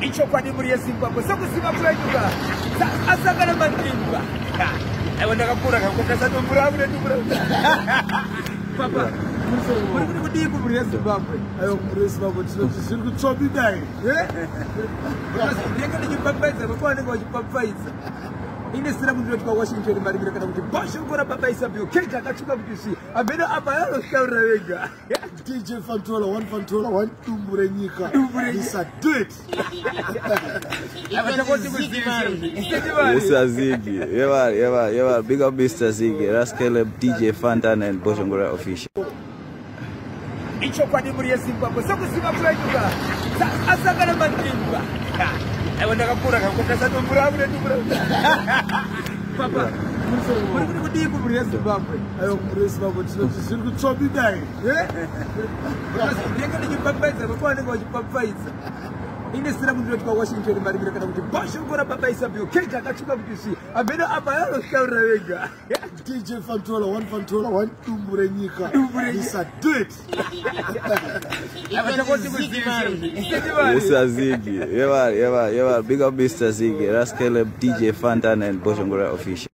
Ichokwadi mhuri yeZimbabwe, sekuziva kwenyuka asangana mandimba. Aiwa, ndakakura kakokasatombura kunetumbura. Papa, muri kuti kudii kumhuri yeZimbabwe? Aiwa, kumhuri yeZimbabwe tinoti zviri kutsvobidai. Ndenge ndichipapfaidza, baba vanenge vachipapfaidza. Ine sira kundinoti kwaWashington Marimira kana kuti Bashongora Baba Isabio Kate akatsvuka kuti svi amene apa yanotaurira vega. DJ Fantola, one Fantola, one dumbu renyika. Dumbu renyika. Lisa, do it. Mr. Ziggy. Yeah, man, yeah, man, yeah, man. Big up Mr. Ziggy. That's Caleb, DJ Fantan, and Boshongora Official. Ichokwadi mhuri yeZimbabwe, sekuziva kwenyuka asangana mandimba. Aiwa, ndakakura kakokasatombura kunetumbura. Papa, muri kuti kudii kumhuri yeZimbabwe? Aiwa, kumhuri yeZimbabwe tinoti zviri kutsvobidai. Ndenge ndichipapfaidza, baba vanenge vachipapfaidza. Ine sira kundinoti kwaWashington Marimira kana kuti Bashongora Baba Isabio Kate akatsvuka kuti svi amene apa yanotaurira vega. DJ Fantola, one Fantola, one dumbu renyika. Dumbu renyika. Lisa, do it. Mr. Ziggy. Yeah, man, yeah, man, yeah, man. Big up Mr. Ziggy. That's Caleb, DJ Fantan, and Boshongora Official.